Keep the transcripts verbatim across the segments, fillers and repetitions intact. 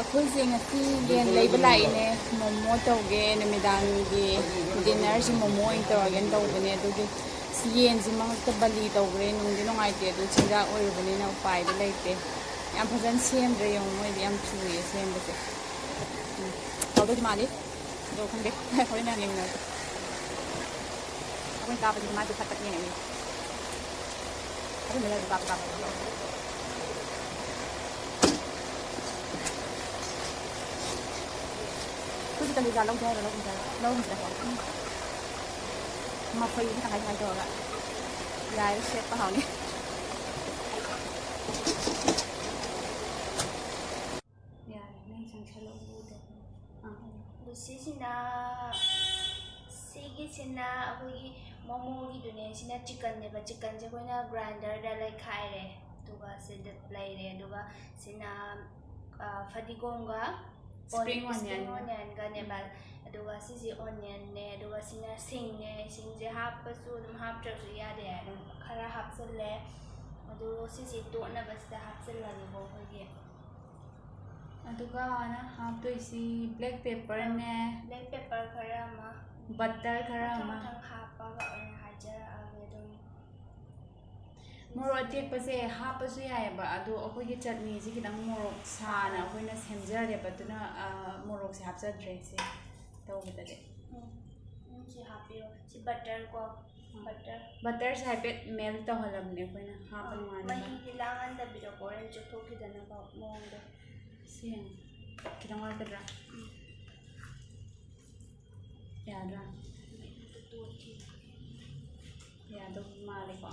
ꯑꯩꯈꯣꯏꯁꯦ ꯉꯁꯤ ꯌꯦꯟ ꯂꯩꯕ ꯂꯥꯛꯏꯅꯦ꯫ ꯃꯣꯃꯣ ꯇꯧꯒꯦ, ꯅꯨꯃꯤꯗꯥꯡꯒꯤ ꯗꯤꯟꯅꯔꯁꯤ ꯃꯣꯃꯣ ꯑꯣꯏꯅ ꯇꯧꯔꯒꯦꯅ ꯇꯧꯕꯅꯦ꯫ ꯑꯗꯨꯒꯤ ꯌꯦꯟꯁꯤ ꯃꯉꯛꯇ ꯕꯂꯤ ꯇꯧꯈ꯭ꯔꯦ꯫ ꯅꯨꯡꯗꯤ ꯅꯨꯡꯉꯥꯏꯇꯦ, ꯑꯗꯨ ꯆꯤꯟꯖꯥꯛ ꯑꯣꯏꯔꯨꯕꯅꯤꯅ ꯎꯄꯥꯏꯗꯤ ꯂꯩꯇꯦ꯫ ꯌꯥꯝ ꯐꯖꯅ ꯁꯦꯝꯗ꯭ꯔꯦ꯫ ꯌꯦꯡꯉꯨ, ꯃꯣꯏꯗꯤ ꯌꯥꯝ ꯊꯨꯏꯌꯦ ꯁꯦꯝꯕꯁꯦ꯫ ꯎꯝ, ꯍꯥꯎꯗꯧꯗꯤ ꯃꯥꯜꯂꯤ꯫ ꯑꯗꯣ ꯈꯪꯗꯦ꯫ ꯍꯣꯔꯦꯟ ꯃꯌꯥꯝ ꯌꯦꯡꯃꯤꯟꯅꯔꯁꯦ꯫ ꯑꯩꯈꯣꯏ ꯀꯥꯕꯗꯤ ꯃꯥꯁꯦ ꯐꯠ ꯐꯠ ꯌꯦꯡꯉꯛꯏ꯫ ꯑꯗꯨꯅ ꯂꯩꯕ ꯀꯥꯕ ꯀꯥꯕ꯫ ꯑꯩꯈꯣꯏꯁꯨ ꯀꯂꯤꯖꯥ ꯂꯧꯒꯦ ꯍꯥꯏꯔꯣ? ꯂꯧꯒꯨꯝꯁꯦ ꯍꯥꯏꯔꯣ? ꯂꯧꯒꯨꯝꯁꯦ ꯍꯥꯏꯔꯣ? ꯎꯝ꯫ ꯃꯐꯩꯁꯦ ꯇꯪꯈꯥꯏ ꯇꯪꯈꯥꯏ ꯇꯧꯔꯒ ꯌꯥꯏꯔ ꯁꯦꯠꯄ ꯍꯥꯎꯅꯤ꯫ ꯌꯥꯔꯦ, ꯅꯪ ꯆꯪꯁꯜꯂꯛꯑꯣ꯫ ꯑꯥ꯫ ꯑꯗꯨ ꯁꯤꯁꯤꯅ, ꯁꯤꯒꯤꯁꯤꯅ ꯑꯩꯈꯣꯏꯒꯤ ꯃꯣꯃꯣꯒꯤꯗꯨꯅꯦ꯫ ꯁꯤꯅ ꯆꯤꯛꯀꯟꯅꯦꯕ꯫ ꯆꯤꯛꯀꯟꯁꯦ ꯑꯩꯈꯣꯏꯅ ꯒ꯭ꯔꯥꯏꯟꯗꯔꯗ ꯂꯩꯈꯥꯏꯔꯦ, ꯑꯗꯨꯒ ꯁꯤꯗ ꯂꯩꯔꯦ꯫ ꯑꯗꯨꯒ ꯁꯤꯅ, ꯑ, ꯐꯗꯤꯒꯣꯝꯒ ꯏꯁꯄ꯭ꯔꯤꯡ ꯏꯁꯄ꯭ꯔꯤꯡ ꯑꯣꯅꯤꯌꯟꯒ꯫ ꯑꯣꯅꯤꯌꯟꯒꯅꯦꯕ꯫ ꯎꯝ꯫ ꯑꯗꯨꯒ ꯁꯤꯁꯦ ꯑꯣꯅꯤꯌꯟꯅꯦ, ꯑꯗꯨꯒ ꯁꯤꯅ ꯁꯤꯡꯅꯦ꯫ ꯁꯤꯡꯁꯦ ꯍꯥꯞꯄꯁꯨ ꯑꯗꯨꯝ, ꯍꯥꯞꯇ꯭ꯔꯁꯨ ꯌꯥꯗꯦ꯫ ꯑꯗꯨꯝ ꯈꯔ ꯍꯥꯞꯆꯜꯂꯦ꯫ ꯑꯗꯨ ꯁꯤꯁꯦ ꯇꯣꯠꯅꯕꯁꯤꯗ ꯍꯥꯞꯆꯜꯂꯒꯦꯀꯣ ꯑꯩꯈꯣꯏꯒꯤ꯫ ꯑꯗꯨꯒ ꯅꯪ ꯍꯥꯞꯇꯣꯏꯁꯤ ꯕ꯭ꯂꯦꯛ ꯄꯦꯄꯔꯅꯦ꯫ ꯕ꯭ꯂꯦꯛ ꯄꯦꯄꯔ ꯈꯔ ꯑꯃ꯫ ꯕꯇꯔ ꯈꯔ ꯃꯊꯪ ꯑꯃ꯫ ꯃꯊꯪ ꯍꯥꯞꯄꯒ ꯑꯣꯏꯅ ꯍꯥꯏꯖꯔꯛꯑꯒꯦ ꯑꯗꯨꯝ꯫ ꯃꯣꯔꯣꯛ ꯑꯇꯦꯛꯄꯁꯦ ꯍꯥꯞꯄꯁꯨ ꯌꯥꯏꯑꯕ, ꯑꯗꯣ ꯑꯩꯈꯣꯏꯒꯤ ꯆꯠꯅꯤꯁꯦ ꯈꯤꯇꯪ ꯃꯣꯔꯣꯛ ꯁꯥꯅ ꯑꯩꯈꯣꯏꯅ ꯁꯦꯝꯖꯔꯦꯕ, ꯑꯗꯨꯅ, ꯑ, ꯃꯣꯔꯣꯛꯁꯦ ꯍꯥꯞꯆꯗ꯭ꯔꯦ ꯁꯤ ꯇꯧꯕꯗꯗꯤ꯫ ꯎꯝ, ꯎꯝ, ꯁꯤ ꯍꯥꯞꯄꯤꯔꯣ꯫ ꯁꯤ ꯕꯇꯔ ꯀꯣ꯫ ꯎꯝ꯫ ꯕꯇꯔ꯫ ꯕꯇꯔꯁꯦ ꯍꯥꯏꯐꯦꯠ ꯃꯦꯜꯠ ꯇꯧꯍꯜꯂꯝꯅꯦ ꯑꯩꯈꯣꯏꯅ ꯍꯥꯞꯄ ꯑꯥ, ꯅꯨꯡꯉꯥꯏꯅꯕ꯫ ꯃꯍꯤꯗꯤ ꯂꯥꯡꯍꯟꯗꯕꯤꯗꯀꯣ, ꯍꯣꯔꯦꯟ ꯆꯨꯞꯊꯣꯛꯈꯤꯗꯅꯕ ꯃꯑꯣꯡꯗ꯫ ꯁꯤ ꯌꯦꯡꯉꯣ꯫ ꯈꯤꯇꯪ ꯋꯥꯠꯀꯗ꯭ꯔꯥ? ꯎꯝ꯫ ꯌꯥꯗ꯭ꯔꯥ? ꯑꯗꯨ ꯇꯣꯠꯈꯤ꯫ ꯌꯥꯗꯧ ꯃꯥꯜꯂꯦꯀꯣ꯫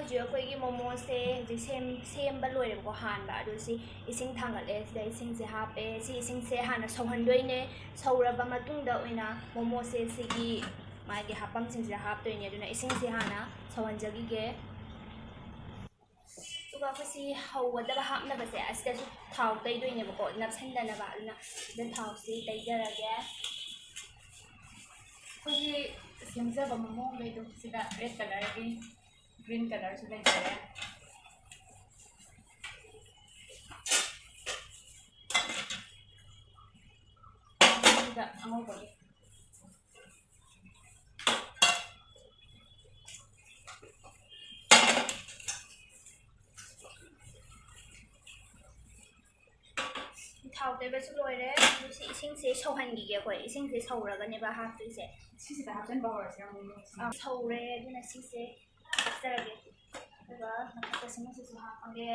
ꯍꯧꯖꯤꯛ ꯑꯩꯈꯣꯏꯒꯤ ꯃꯣꯃꯣꯁꯦ ꯍꯧꯖꯤꯛ ꯁꯦꯝ-, ꯁꯦꯝꯕ ꯂꯣꯏꯔꯦꯕꯀꯣ꯫ ꯍꯥꯟꯕ ꯑꯗꯨ ꯁꯤ ꯏꯁꯤꯡ ꯊꯥꯡꯒꯠꯂꯦ꯫ ꯁꯤꯗ ꯏꯁꯤꯡꯁꯦ ꯍꯥꯞꯄꯦ꯫ ꯁꯤ ꯏꯁꯤꯡꯁꯦ ꯍꯥꯟꯅ ꯁꯧꯍꯟꯗꯣꯏꯅꯦ꯫ ꯁꯧꯔꯕ ꯃꯇꯨꯡꯗ ꯑꯣꯏꯅ ꯃꯣꯃꯣꯁꯦ ꯁꯤꯒꯤ ꯃꯥꯒꯤ ꯍꯥꯞꯐꯝꯁꯤꯡꯁꯤꯗ ꯍꯥꯞꯇꯣꯏꯅꯦ꯫ ꯑꯗꯨꯅ ꯏꯁꯤꯡꯁꯦ ꯍꯥꯟꯅ ꯁꯧꯍꯟꯖꯈꯤꯒꯦ꯫ ꯑꯗꯨꯒ ꯑꯩꯈꯣꯏ ꯁꯤ ꯍꯧꯒꯗꯕ ꯍꯥꯞꯅꯕꯁꯦ ꯑꯁꯤꯗꯁꯨ ꯊꯥꯎ ꯇꯩꯗꯣꯏꯅꯦꯕꯀꯣ, ꯅꯞꯁꯟꯗꯅꯕ꯫ ꯑꯗꯨꯅ ꯁꯤꯗ ꯊꯥꯎꯁꯤ ꯇꯩꯖꯔꯒꯦ꯫ ꯑꯩꯈꯣꯏꯒꯤ ꯁꯦꯝꯖꯕ ꯃꯑꯣꯡꯈꯩꯗꯣ ꯁꯤꯗ ꯔꯦꯗ ꯀꯂꯔꯒꯤ, ꯒ꯭ꯔꯤꯟ ꯀꯂꯔꯁꯨ ꯂꯩꯖꯔꯦ꯫ ꯁꯤꯗ ꯑꯉꯧꯕꯒꯤ ꯊꯥꯎ ꯇꯩꯕꯁꯨ ꯂꯣꯏꯔꯦ꯫ ꯑꯗꯨ ꯁꯤ ꯏꯁꯤꯡꯁꯦ ꯁꯧꯍꯟꯈꯤꯒꯦ ꯑꯩꯈꯣꯏ꯫ ꯏꯁꯤꯡꯁꯦ ꯁꯧꯔꯒꯅꯦꯕ ꯍꯥꯞꯇꯣꯏꯁꯦ꯫ ꯁꯤꯁꯤꯗ ꯍꯥꯞꯆꯤꯟꯕ ꯍꯧꯔꯁꯦ ꯑꯃꯨꯛ꯫ ꯑꯥ, ꯁꯧꯔꯦ꯫ ꯑꯗꯨꯅ ꯁꯤꯁꯦ ꯍꯥꯞꯆꯔꯒꯦ꯫ ꯑꯗꯨꯒ ꯃꯊꯛꯇ ꯁꯤꯃꯁꯤꯁꯨ ꯍꯥꯞꯄꯒꯦ꯫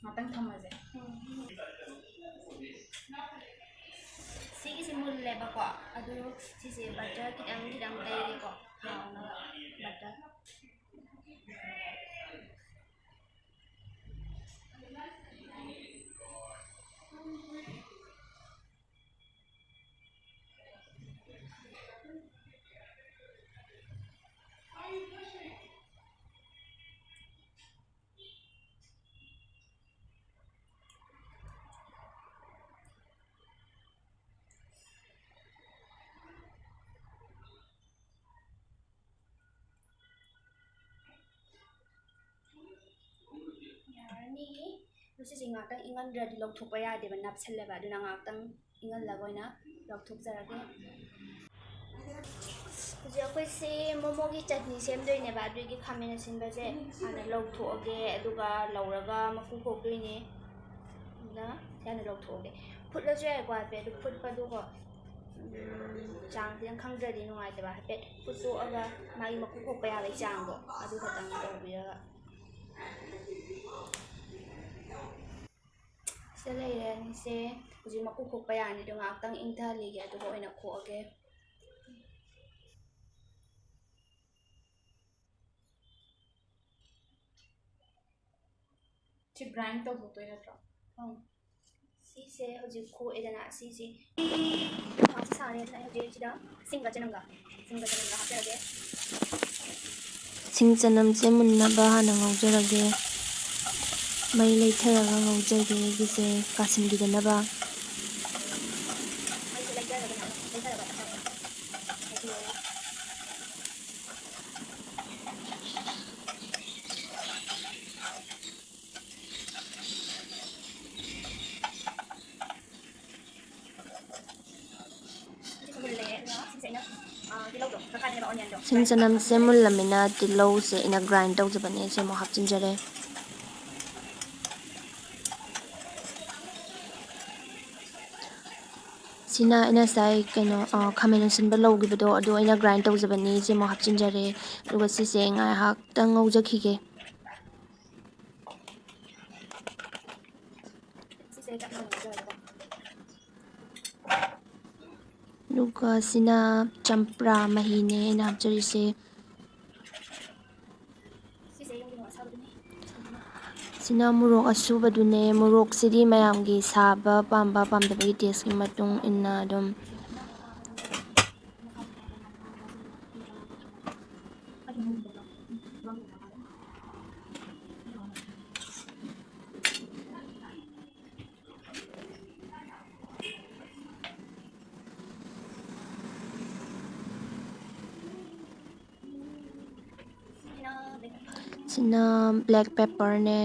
ꯉꯥꯛꯇꯪ ꯊꯝꯃꯁꯦ꯫ ꯁꯤꯒꯤꯁꯦ ꯃꯨꯜꯂꯦꯕꯀꯣ꯫ ꯑꯗꯨ ꯁꯤꯁꯦ ꯕꯇꯔ ꯈꯤꯇꯪ ꯈꯤꯇꯪ ꯇꯩꯒꯦꯀꯣ, ꯍꯥꯎꯅꯕ ꯕꯇꯔ꯫ ꯁꯤꯁꯦ ꯉꯥꯛꯇꯪ ꯏꯪꯍꯟꯗ꯭ꯔꯗꯤ ꯂꯧꯊꯣꯛꯄ ꯌꯥꯗꯦꯕ, ꯅꯞꯁꯜꯂꯦꯕ꯫ ꯑꯗꯨꯅ ꯉꯥꯛꯇꯪ ꯏꯪꯍꯜꯂꯒ ꯑꯣꯏꯅ ꯂꯧꯊꯣꯛꯆꯔꯒꯦ꯫ ꯍꯧꯖꯤꯛ ꯑꯩꯈꯣꯏꯁꯦ ꯃꯣꯃꯣꯒꯤ ꯆꯠꯅꯤ ꯁꯦꯝꯗꯣꯏꯅꯦꯕ, ꯑꯗꯨꯒꯤ ꯈꯥꯃꯦꯟ ꯑꯁꯤꯟꯕꯁꯦ ꯍꯥꯟꯅ ꯂꯧꯊꯣꯛꯑꯒꯦ, ꯑꯗꯨꯒ ꯂꯧꯔꯒ ꯃꯀꯨ ꯈꯣꯛꯇꯣꯏꯅꯦ꯫ ꯑꯗꯨꯅ ꯍꯥꯟꯅ ꯂꯧꯊꯣꯛꯑꯒꯦ꯫ ꯐꯨꯠꯂꯁꯨ ꯌꯥꯏꯀꯣ ꯍꯥꯏꯐꯦꯠ, ꯑꯗꯨ ꯐꯨꯠꯄꯗꯨꯀꯣ, ꯎꯝ, ꯆꯥꯡ ꯈꯤꯇꯪ ꯈꯪꯗ꯭ꯔꯗꯤ ꯅꯨꯡꯉꯥꯏꯇꯕ꯫ ꯍꯥꯏꯐꯦꯠ ꯐꯨꯠꯇꯣꯛꯑꯒ ꯃꯥꯒꯤ ꯃꯀꯨ ꯈꯣꯛꯄ ꯌꯥꯕꯒꯤ ꯆꯥꯡꯗꯣ ꯑꯗꯨ ꯈꯛꯇꯪ ꯇꯧꯕꯤꯔꯒ꯫ ꯁꯤꯗ ꯂꯩꯔꯦ ꯑꯅꯤꯁꯦ꯫ ꯍꯧꯖꯤꯛ ꯃꯀꯨ ꯈꯣꯛꯄ ꯌꯥꯅꯤ, ꯑꯗꯣ ꯉꯥꯏꯍꯥꯛꯇꯪ ꯏꯪꯊꯍꯜꯂꯤꯒꯦ, ꯑꯗꯨꯒ ꯑꯣꯏꯅ ꯈꯣꯛꯑꯒꯦ꯫ ꯁꯤ ꯒ꯭ꯔꯥꯏꯟ ꯇꯧꯊꯣꯛꯇꯣꯏ ꯅꯠꯇ꯭ꯔꯣ? ꯑꯪ꯫ ꯁꯤꯁꯦ ꯍꯧꯖꯤꯛ ꯈꯣꯛꯑꯦꯗꯅ, ꯁꯤꯁꯦ ꯉꯥꯏꯍꯥꯛꯁꯦ ꯁꯥꯔꯦ ꯑꯗꯨꯅ ꯑꯩ ꯍꯧꯖꯤꯛ ꯁꯤꯗ ꯏꯁꯤꯡꯒ ꯆꯅꯝꯒ, ꯏꯁꯤꯡꯒ ꯆꯅꯝꯒ ꯍꯥꯞꯆꯔꯒꯦ꯫ ꯁꯤꯡ ꯆꯅꯝꯁꯦ ꯃꯨꯟꯅꯕ ꯍꯥꯟꯅ ꯉꯧꯖꯔꯒꯦ꯫ ꯃꯩ ꯂꯩꯊꯔꯒ ꯉꯧꯖꯒꯦ ꯑꯩꯒꯤꯁꯦ ꯀꯥꯁꯤꯟꯈꯤꯗꯅꯕ꯫ ꯃꯩꯁꯦ ꯂꯩꯊꯔꯒꯅꯦ, ꯂꯩꯊꯔꯒ ꯇꯞꯅ ꯉꯧꯕꯤꯌꯣ꯫ ꯁꯤꯁꯦ ꯃꯨꯜꯂꯦ꯫ ꯑꯗꯨꯒ ꯁꯤꯁꯦ ꯑꯩꯅ, ꯑ, ꯇꯤꯜꯍꯧꯗꯣ, ꯇꯛꯈꯥꯏꯅꯦꯕ, ꯑꯣꯅꯤꯌꯟꯗꯣ꯫ ꯁꯤꯡ ꯆꯅꯝꯁꯦ ꯃꯨꯜꯂꯃꯤꯅ ꯇꯤꯜꯍꯧꯁꯦ ꯑꯩꯅ ꯒ꯭ꯔꯥꯏꯟ ꯇꯧꯖꯕꯅꯦ, ꯁꯤ ꯑꯃꯨꯛ ꯍꯥꯞꯆꯤꯟꯖꯔꯦ꯫ ꯁꯤꯅ ꯑꯩꯅ ꯉꯁꯥꯏ ꯀꯩꯅꯣ, ꯑ, ꯈꯥꯃꯦꯟ ꯑꯁꯤꯟꯕ ꯂꯧꯈꯤꯕꯗꯣ, ꯑꯗꯨ ꯑꯩꯅ ꯒ꯭ꯔꯥꯏꯟ ꯇꯧꯖꯕꯅꯤ, ꯁꯤ ꯑꯃꯨꯛ ꯍꯥꯞꯆꯤꯟꯖꯔꯦ꯫ ꯑꯗꯨꯒ ꯁꯤꯁꯦ ꯉꯥꯏꯍꯥꯛꯇꯪ ꯉꯧꯖꯈꯤꯒꯦ꯫ ꯁꯤꯁꯦ ꯆꯞ ꯃꯥꯟꯅꯅ ꯇꯧꯔꯒ꯫ ꯑꯗꯨꯒ ꯁꯤꯅ ꯆꯝꯄ꯭ꯔꯥ ꯃꯍꯤꯅꯦ ꯑꯩꯅ ꯍꯥꯞꯆꯔꯤꯁꯦ꯫ ꯁꯤꯁꯦ ꯌꯨꯝꯒꯤ ꯃꯣꯔꯣꯛ ꯑꯁꯥꯕꯗꯨꯅꯦ꯫ ꯁꯤꯅ ꯃꯣꯔꯣꯛ ꯑꯁꯨꯕꯗꯨꯅꯦ꯫ ꯃꯣꯔꯣꯛꯁꯤꯗꯤ ꯃꯌꯥꯝꯒꯤ ꯁꯥꯕ ꯄꯥꯝꯕ ꯄꯥꯝꯗꯕꯒꯤ ꯇꯦꯁꯀꯤ ꯃꯇꯨꯡ ꯏꯟꯅ ꯑꯗꯨꯝ꯫ ꯁꯤꯅ ꯕ꯭ꯂꯦꯛ ꯄꯦꯄꯔꯅꯦ꯫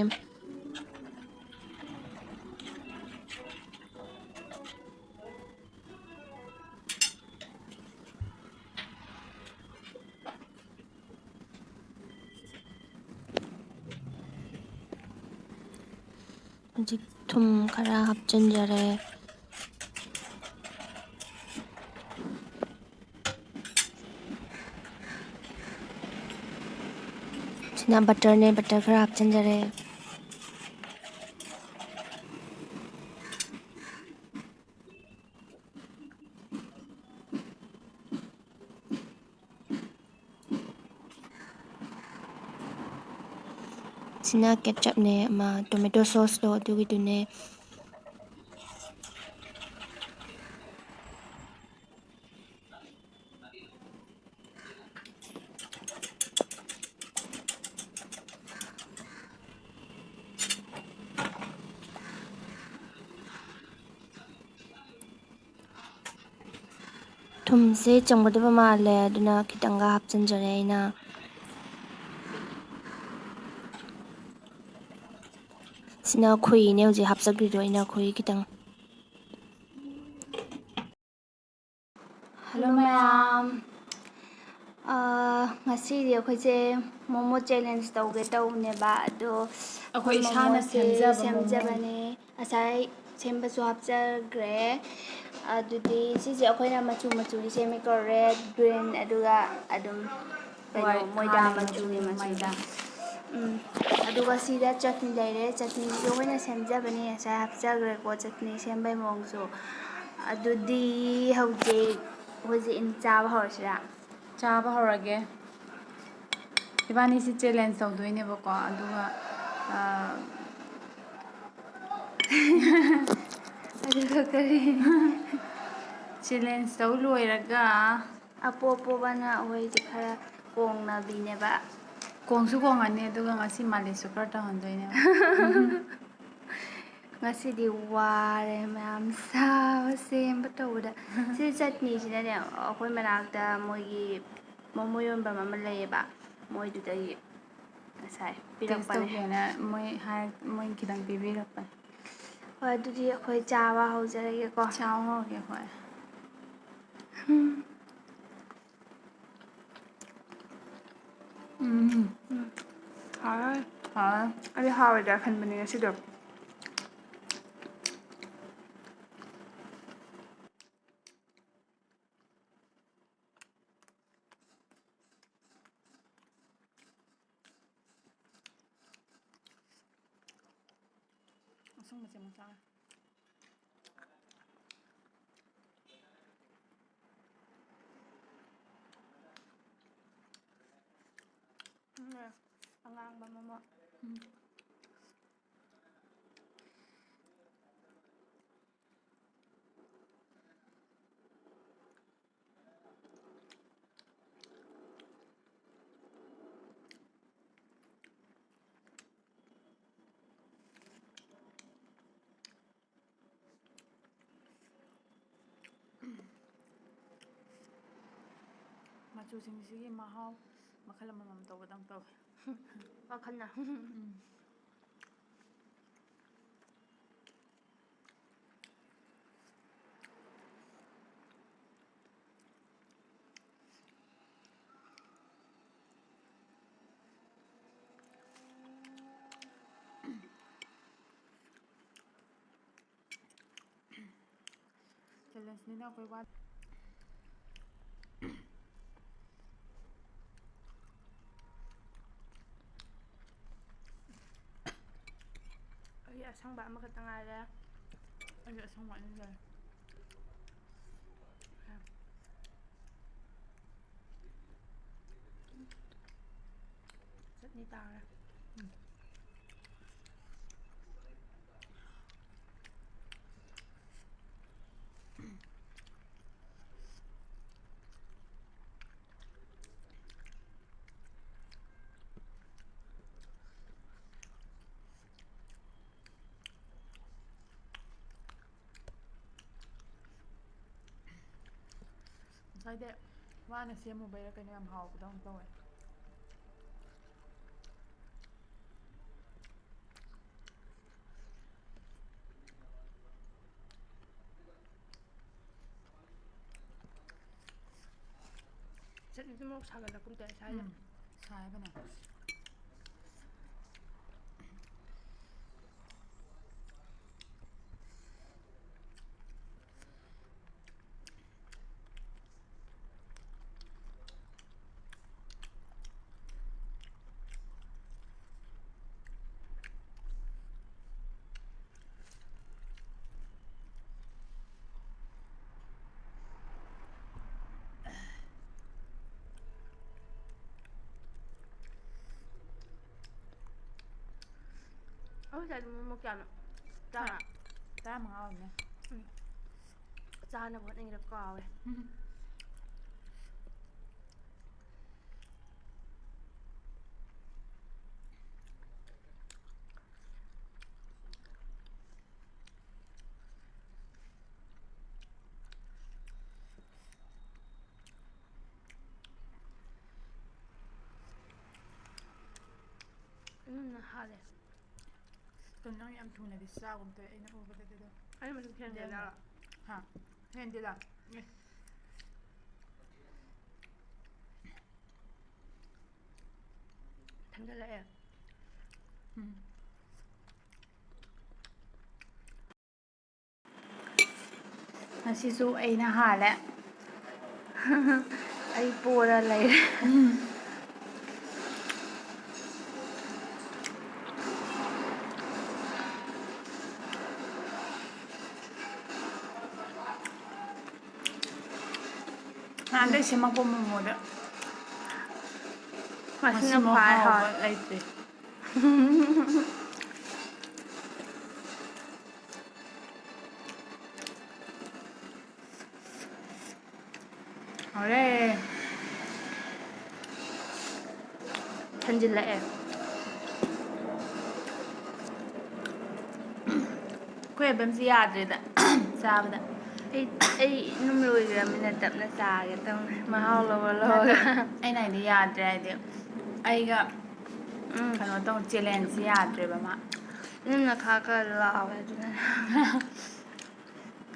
ꯍꯧꯖꯤꯛ ꯊꯨꯝ ꯈꯔ ꯍꯥꯞꯆꯤꯟꯖꯔꯦ꯫ ꯁꯤꯅ ꯕꯇꯔꯅꯦ, ꯕꯇꯔ ꯈꯔ ꯍꯥꯞꯆꯤꯟꯖꯔꯦ꯫ ꯁꯤꯅ ꯀꯦꯠꯆꯞꯅꯦ, ꯑꯃ ꯇꯣꯃꯦꯇꯣ ꯁꯣꯁꯇꯣ ꯑꯗꯨꯒꯤꯗꯨꯅꯦ꯫ ꯊꯨꯝꯁꯦ ꯆꯝꯒꯗꯕ ꯃꯥꯜꯂꯦ, ꯑꯗꯨꯅ ꯈꯤꯇꯪꯒ ꯍꯥꯞꯆꯤꯟꯖꯔꯦ ꯑꯩꯅ꯫ ꯁꯤꯅ ꯈꯣꯏꯍꯤꯅꯦ, ꯍꯧꯖꯤꯛ ꯍꯥꯞꯆꯈ꯭ꯔꯤꯗꯣ ꯑꯩꯅ ꯈꯣꯏꯍꯤ ꯈꯤꯇꯪ꯫ ꯍꯜꯂꯣ ꯃꯌꯥꯝ꯫ ꯑꯥ, ꯉꯁꯤꯗꯤ ꯑꯩꯈꯣꯏꯁꯦ ꯃꯣꯃꯣ ꯆꯦꯂꯦꯟꯖ ꯇꯧꯒꯦ ꯇꯧꯕꯅꯦꯕ, ꯑꯗꯣ ꯑꯩꯈꯣꯏ ꯏꯁꯥꯅ ꯃꯣꯃꯣꯁꯦ ꯁꯦꯝꯖꯕ ꯃꯣꯃꯣ꯫ ꯁꯦꯝꯖꯕꯅꯦ꯫ ꯉꯁꯥꯏ ꯁꯦꯝꯕꯁꯨ ꯍꯥꯞꯆꯈ꯭ꯔꯦ꯫ ꯑꯗꯨꯗꯤ ꯁꯤꯁꯦ ꯑꯩꯈꯣꯏꯅ ꯃꯆꯨ ꯃꯆꯨꯒꯤ ꯁꯦꯝꯃꯦꯀꯣ, ꯔꯦꯗ, ꯒ꯭ꯔꯤꯟ, ꯑꯗꯨꯒ ꯑꯗꯨꯝ ꯀꯩꯅꯣ, ꯍꯣꯏ, ꯃꯣꯏꯗꯥ ꯊꯥꯅ ꯃꯆꯨꯅꯦ, ꯃꯆꯨꯅꯦ, ꯃꯆꯨ꯫ ꯃꯣꯏꯗꯥ꯫ ꯎꯝ꯫ ꯑꯗꯨꯒ ꯁꯤꯗ ꯆꯠꯅꯤ ꯂꯩꯔꯦ, ꯆꯠꯅꯤꯁꯤꯁꯨ ꯑꯩꯈꯣꯏꯅ ꯁꯦꯝꯖꯕꯅꯦ, ꯉꯁꯥꯏ ꯍꯥꯞꯆꯈ꯭ꯔꯦꯀꯣ ꯆꯠꯅꯤ ꯁꯦꯝꯕꯩ ꯃꯑꯣꯡꯁꯨ꯫ ꯑꯗꯨꯗꯤ ꯍꯧꯖꯤꯛ, ꯍꯧꯖꯤꯛ ꯏꯟ ꯆꯥꯕ ꯍꯧꯔꯁꯤꯔꯥ? ꯆꯥꯕ ꯍꯧꯔꯒꯦ꯫ ꯏꯕꯥꯅꯤꯁꯤ ꯆꯦꯂꯦꯟꯖ ꯇꯧꯗꯣꯏꯅꯦꯕꯀꯣ, ꯑꯗꯨꯒ, ꯑ, ꯑꯗꯨꯒ ꯀꯔꯤ? ꯆꯦꯂꯦꯟꯖ ꯇꯧ ꯂꯣꯏꯔꯒ ꯑꯄꯣ ꯑꯄꯣꯕꯅ ꯑꯩꯈꯣꯏꯁꯦ ꯈꯔ ꯀꯣꯡꯅꯕꯤꯅꯦꯕ꯫ ꯀꯣꯡꯁꯨ ꯀꯣꯡꯉꯅꯤ, ꯑꯗꯨꯒ ꯉꯁꯤ ꯃꯥꯂꯤꯁꯁꯨ ꯈꯔ ꯇꯧꯍꯟꯗꯣꯏꯅꯦꯕ꯫ ꯉꯁꯤꯗꯤ ꯋꯥꯔꯦ ꯃꯌꯥꯝ ꯁꯥꯕ ꯁꯦꯝꯕ ꯇꯧꯕꯗ꯫ ꯁꯤ ꯆꯠꯅꯤꯁꯤꯅꯅꯦ, ꯑꯩꯈꯣꯏ ꯃꯅꯥꯛꯇ ꯃꯣꯏꯒꯤ ꯃꯣꯃꯣ ꯌꯣꯟꯐꯝ ꯑꯃ ꯂꯩꯌꯦꯕ, ꯃꯣꯏꯗꯨꯗꯒꯤ ꯉꯁꯥꯏ ꯇꯦꯁ ꯄꯤꯔꯛꯄꯅꯦ꯫ ꯇꯧꯒꯦꯅ ꯃꯣꯏ ꯍꯥꯏ-, ꯃꯣꯏ ꯈꯤꯇꯪ ꯄꯤꯕꯤꯔꯛꯄꯅꯦ꯫ ꯍꯣꯏ, ꯑꯗꯨꯗꯤ ꯑꯩꯈꯣꯏ ꯆꯥꯕ ꯍꯧꯖꯔꯒꯦꯀꯣ꯫ ꯆꯥꯕ ꯍꯧꯔꯒꯦ, ꯍꯣꯏ꯫ ꯎꯝ꯫ ꯎꯝ꯫ ꯎꯝ꯫ ꯍꯥꯎꯔꯦ꯫ ꯍꯥꯎꯔꯦ꯫ ꯑꯩꯗꯤ ꯍꯥꯎꯔꯣꯏꯗ꯭ꯔꯥ ꯈꯟꯕꯅꯦ ꯉꯁꯤꯗꯣ꯫ ꯑꯁꯪꯕꯁꯦ ꯑꯃꯨꯛ ꯆꯥꯔꯦ꯫ ꯎꯝ, ꯑꯉꯥꯡꯕ ꯃꯃꯥ꯫ ꯎꯝ꯫ ꯃꯆꯨꯁꯤꯡꯁꯤꯒꯤ ꯃꯍꯥꯎ ꯃꯈꯜ ꯑꯃꯃꯝ ꯇꯧꯕꯗꯧ ꯇꯧꯋꯦ꯫ ꯋꯥꯈꯜꯅ꯫ ꯎꯝ꯫ Challengeꯅꯤꯅ ꯑꯩꯈꯣꯏ ꯋꯥ-, ꯑꯩ ꯑꯁꯪꯕ ꯑꯃꯈꯛꯇ ꯉꯥꯏꯔꯦ꯫ ꯑꯩꯁꯨ ꯑꯁꯪꯕ ꯑꯅꯤ ꯂꯩ꯫ ꯆꯠꯅꯤ ꯇꯥꯔꯦ꯫ ꯎꯝ꯫ ꯉꯁꯥꯏꯗꯤ ꯋꯥꯅ ꯁꯦꯝꯃꯨꯕꯩꯔꯥ ꯀꯩꯅꯣ, ꯌꯥꯝ ꯍꯥꯎꯕꯗꯧꯅ ꯇꯧꯋꯦ꯫ ꯆꯠꯅꯤꯗꯨ ꯃꯣꯔꯣꯛ ꯁꯥꯒꯠꯂꯛꯀꯨꯝ ꯇꯧꯋꯦ ꯁ꯭ꯋꯥꯏꯗ꯫ ꯎꯝ, ꯁꯥꯏ ꯐꯅ꯫ ꯉꯁꯥꯏ ꯃꯣꯃꯣ ꯀꯌꯥꯅꯣ? ꯆꯥꯝꯃ꯫ ꯇꯔꯥꯃꯉꯥ ꯑꯣꯏꯔꯝꯅꯦ꯫ ꯎꯝ꯫ ꯆꯥꯅꯕ ꯍꯣꯠꯅꯉꯩꯗ ꯀꯥꯎꯋꯦ꯫ ꯎꯝ, ꯍꯥꯎꯋꯦ꯫ ꯀꯩꯅꯣ, ꯅꯪ ꯌꯥꯝ ꯊꯨꯅꯗꯤ ꯆꯥꯒꯨꯝ ꯇꯧꯋꯦ ꯑꯩꯅ ꯎꯕꯗꯗꯤ ꯑꯗꯣ꯫ ꯑꯩ ꯃꯇꯨꯝ ꯈꯦꯠꯅꯗꯦ ꯂꯦꯝꯃꯦ꯫ ꯆꯥꯕ꯫ ꯍꯥ? ꯈꯦꯠꯅꯗꯦꯗ꯫ ꯑꯦ꯫ ꯊꯪꯖꯜꯂꯛꯑꯦ꯫ ꯎꯝ꯫ ꯉꯁꯤꯁꯨ ꯑꯩꯅ ꯍꯥꯜꯂꯦ꯫ ꯑꯩ ꯄꯣꯔ ꯂꯩꯔꯦ꯫ ꯎꯝ꯫ ꯅꯍꯥꯟꯗꯩ ꯁꯦꯝꯃꯛꯄ ꯃꯣꯃꯣꯗ ꯉꯁꯤꯅ ꯉꯁꯤꯃꯨꯛ ꯈ꯭ꯋꯥꯏ ꯍꯥꯎꯕ ꯍꯥꯎꯋꯦ꯫ ꯂꯩꯇ꯭ꯔꯤ꯫ ꯍꯥꯎꯔꯦ꯫ ꯊꯟꯖꯤꯜꯂꯛꯑꯦ꯫ ꯑꯩꯈꯣꯏ ꯑꯕꯦꯝꯁꯤ ꯌꯥꯗ꯭ꯔꯦꯗ ꯆꯥꯕꯗ꯫ ꯑꯩ, ꯑꯩ ꯏꯅꯨꯝ ꯂꯣꯏꯈ꯭ꯔꯃꯤꯅ ꯇꯞꯅ ꯆꯥꯒꯦ ꯇꯧꯅꯦ꯫ ꯃꯍꯥꯎ ꯂꯧꯔ ꯂꯧꯔꯒ꯫ ꯅꯠꯇꯦ, ꯑꯩꯅ ꯍꯥꯏꯗꯤ ꯌꯥꯗ꯭ꯔꯦ ꯍꯥꯏꯗꯤ ꯑꯩꯒ ꯎꯝ꯫ ꯀꯩꯅꯣ ꯇꯧ, ꯆꯦꯂꯦꯟꯖꯁꯤ ꯌꯥꯗ꯭ꯔꯦꯕ ꯃꯥ꯫ ꯏꯅꯨꯝꯅ ꯈꯥ ꯈꯔ ꯂꯥꯎꯋꯦ ꯑꯗꯨꯅꯅꯦ꯫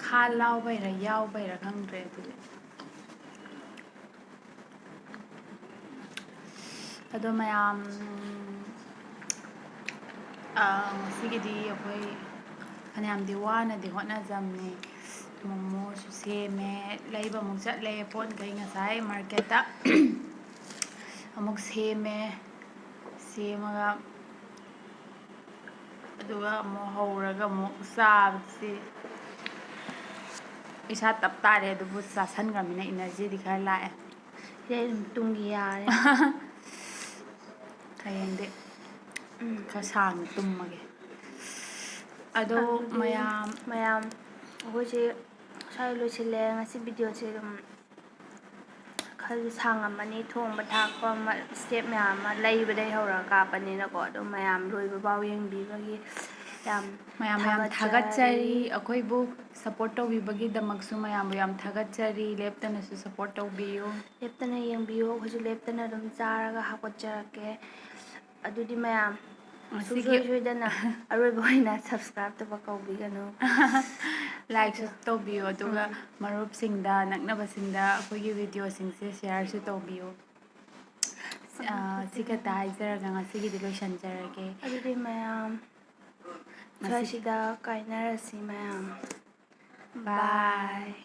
ꯈꯥ ꯂꯥꯎꯕꯩꯔꯥ ꯌꯥꯎꯕꯩꯔꯥ ꯈꯪꯗ꯭ꯔꯦ ꯑꯗꯨꯗꯤ꯫ ꯑꯗꯣ ꯃꯌꯥꯝ, ꯑ, ꯉꯁꯤꯒꯤꯗꯤ ꯑꯩꯈꯣꯏ ꯐꯅꯌꯥꯝꯗꯤ ꯋꯥꯅꯗꯤ ꯍꯣꯠꯅꯖꯕꯅꯤ꯫ ꯃꯣꯃꯣꯁꯨ ꯁꯦꯝꯃꯦ, ꯂꯩꯕ ꯑꯃꯨꯛ ꯆꯠꯂꯦ ꯄꯣꯠꯈꯩ ꯉꯁꯥꯏ ꯃꯥꯔꯀꯦꯠꯇ꯫ ꯑꯃꯨꯛ ꯁꯦꯝꯃꯦ, ꯁꯦꯝꯃꯒ ꯑꯗꯨꯒ ꯑꯃꯨꯛ ꯍꯧꯔꯒ ꯑꯃꯨꯛ ꯆꯥꯕꯁꯤ꯫ ꯏꯁꯥ ꯇꯞ ꯇꯥꯔꯦ, ꯑꯗꯨꯕꯨ ꯆꯥꯁꯟꯈ꯭ꯔꯃꯤꯅ ꯏꯅꯔꯖꯤꯗꯤ ꯈꯔ ꯂꯥꯛꯑꯦ꯫ ꯁꯤꯗꯩ ꯑꯗꯨꯝ ꯇꯨꯝꯒꯤ ꯌꯥꯔꯦ꯫ ꯍꯌꯦꯡꯗꯤ ꯎꯝ꯫ ꯈꯔ ꯁꯥꯡꯅ ꯇꯨꯝꯃꯒꯦ꯫ ꯑꯗꯣ ꯑꯗꯨꯗꯤ ꯃꯌꯥꯝ ꯃꯌꯥꯝ ꯑꯩꯈꯣꯏꯁꯦ ꯁ꯭ꯋꯥꯏ ꯂꯣꯏꯁꯤꯜꯂꯦ꯫ ꯉꯁꯤ ꯚꯤꯗꯤꯑꯣꯁꯦ ꯑꯗꯨꯝ ꯈꯔꯁꯨ ꯁꯥꯡꯉꯝꯃꯅꯤ, ꯊꯣꯡꯕ ꯊꯥꯛꯄ ꯑꯃ, ꯁ꯭ꯇꯦꯞ ꯃꯌꯥꯝ ꯑꯃ ꯂꯩꯕꯗꯩ ꯍꯧꯔꯒ ꯀꯥꯞꯄꯅꯤꯅꯀꯣ꯫ ꯑꯗꯨꯝ ꯃꯌꯥꯝ ꯂꯣꯏꯕ ꯐꯥꯎ ꯌꯦꯡꯕꯤꯕꯒꯤ ꯌꯥꯝ ꯃꯌꯥꯝꯕꯨ ꯌꯥꯝ ꯊꯥꯒꯠꯆꯔꯤ꯫ ꯊꯥꯒꯠꯆꯔꯤ꯫ ꯑꯩꯈꯣꯏꯕꯨ ꯁꯞꯄꯣꯔꯠ ꯇꯧꯕꯤꯕꯒꯤꯗꯃꯛꯁꯨ ꯃꯌꯥꯝꯕꯨ ꯌꯥꯝ ꯊꯥꯒꯠꯆꯔꯤ꯫ ꯂꯦꯞꯇꯅꯁꯨ ꯁꯞꯄꯣꯔꯠ ꯇꯧꯕꯤꯌꯨ꯫ ꯂꯦꯞꯇꯅ ꯌꯦꯡꯕꯤꯌꯨ꯫ ꯑꯩꯈꯣꯏꯁꯨ ꯂꯦꯞꯇꯅ ꯑꯗꯨꯝ ꯆꯥꯔꯒ ꯍꯥꯞꯀꯠꯆꯔꯛꯀꯦ꯫ ꯑꯗꯨꯗꯤ ꯃꯌꯥꯝ ꯉꯁꯤꯒꯤ ꯁꯨꯡꯁꯣꯏ ꯁꯣꯏꯗꯅ ꯑꯔꯣꯏꯕ ꯑꯣꯏꯅ ꯁꯕꯁꯀ꯭ꯔꯥꯏꯕ ꯇꯧꯕ ꯀꯥꯎꯕꯤꯒꯅꯨ꯫ ꯂꯥꯏꯛꯁꯨ ꯇꯧꯕꯤꯌꯨ, ꯑꯗꯨꯒ ꯃꯔꯨꯞꯁꯤꯡꯗ, ꯅꯛꯅꯕꯁꯤꯡꯗ ꯑꯩꯈꯣꯏꯒꯤ ꯚꯤꯗꯤꯑꯣꯁꯤꯡꯁꯦ ꯁꯤꯌꯥꯔꯁꯨ ꯇꯧꯕꯤꯌꯨ꯫ ꯑꯥ, ꯁꯤ ꯈꯛꯇ ꯍꯥꯏꯖꯔꯒ ꯉꯁꯤꯒꯤꯗꯤ ꯂꯣꯏꯁꯤꯟꯖꯔꯒꯦ꯫ ꯑꯗꯨꯗꯤ ꯃꯌꯥꯝ ꯉꯁꯤ ꯁ꯭ꯋꯥꯏꯁꯤꯗ ꯀꯥꯏꯅꯔꯁꯤ ꯃꯌꯥꯝ꯫ ꯕꯥꯏ꯫